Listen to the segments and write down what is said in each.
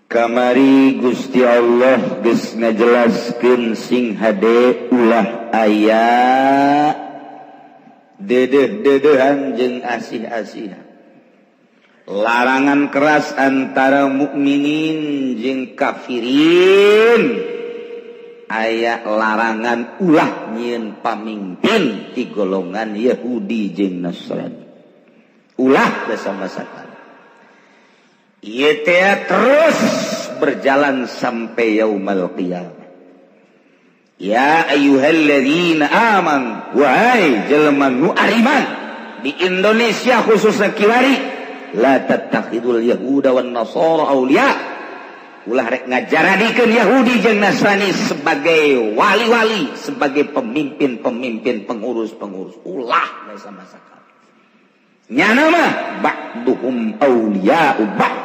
Kamari Gusti Allah geus ngajelaskeun sing hade ulah aya dedeh-dedehan jeung asih-asihan, larangan keras antara mukminin jeung kafirin. Aya larangan ulah nyieun pamimpin ti golongan Yahudi jeung Nasrani, ulah bersama sakali. Ieu teh terus berjalan sampai yaumal qiyamah. Ya ayyuhalladzina amanu, wahai jelema nu ariman di Indonesia khususnya kiwari, la tattakhidul yahuda wan nasara awliya, ulah rek ngajaradikeun Yahudi jeung Nasrani sebagai wali-wali, sebagai pemimpin-pemimpin, pengurus-pengurus, ulah sama sekali. Nyana mah ba'duhum awliya'u ba'd,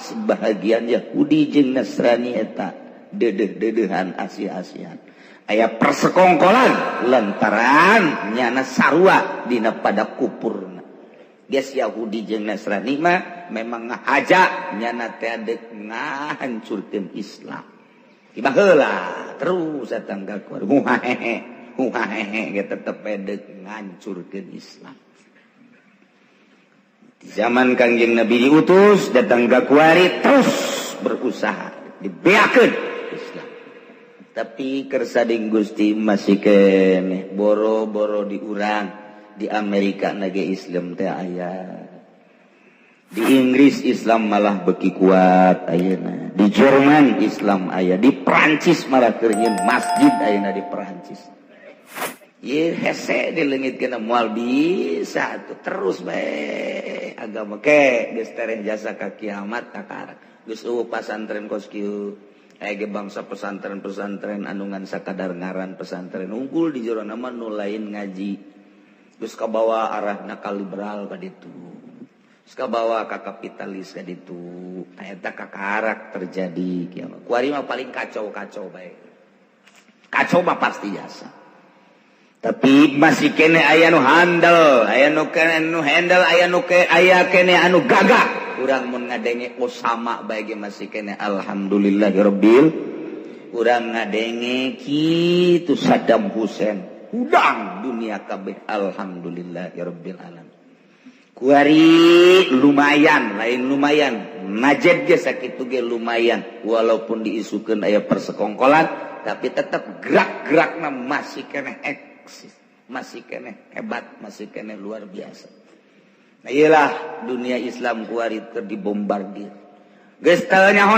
sebahagian Yahudi jeung Nasrani eta dedeh-dedehan, asih-asihan, aya persekongkolan lantaran nyana sarua dina pada kupurna. Geus Yahudi jeung Nasrani mah memang ngahaja nyana teh deuk ngahancurkeun Islam. Tiba heula terus datang ka kuari huhahehe huhahehe ge tetep deuk ngahancurkeun Islam. Di zaman Kangjeng Nabi diutus datang ka kuari terus berusaha dibeakeun Islam. Tapi kersa deing Gusti masih keneh boro-boro diurang, di Amerika nage Islam teh aya, di Inggris Islam malah beki kuat ayeuna, di Jerman Islam aya, di Prancis malah keur masjid ayeuna di Prancis. Ye hese dileungitkeun moal bisa tuh, terus bae agama ke geus tereh jasa ka kiamat kakara geus eueuh pasantren kos kieu. Aya ge bangsa pesantren-pesantren anu ngan sakadar ngaran pesantren unggul, di jero nama nu lain ngaji. Geus kabawa arahna ka liberal ka ditu, geus kabawa ka kapitalis ka ditu. Eta kakarak terjadi kiamat kuari mah paling kacau-kacau bae, kacau mah pasti jasa. Tapi masih kene aya nu handal, aya nu kene nu handle, aya nu ke aya kene anu gagah. Urang mun ngadenge Osama bae ge masih kene alhamdulillahirabbil. Urang ngadenge kitu Saddam Hussein hudang dunia kabeh, alhamdulillahirabbil alamin. Kuari lumayan, lain lumayan, Najd ge sakitu ge lumayan, walaupun diisukeun aya persekongkolan, tapi tetap gerak-gerakna masih keneh eksis, masih keneh hebat, masih keneh luar biasa. Nah, iyalah dunia Islam kuari keur dibombardir. Geus teu nyaho.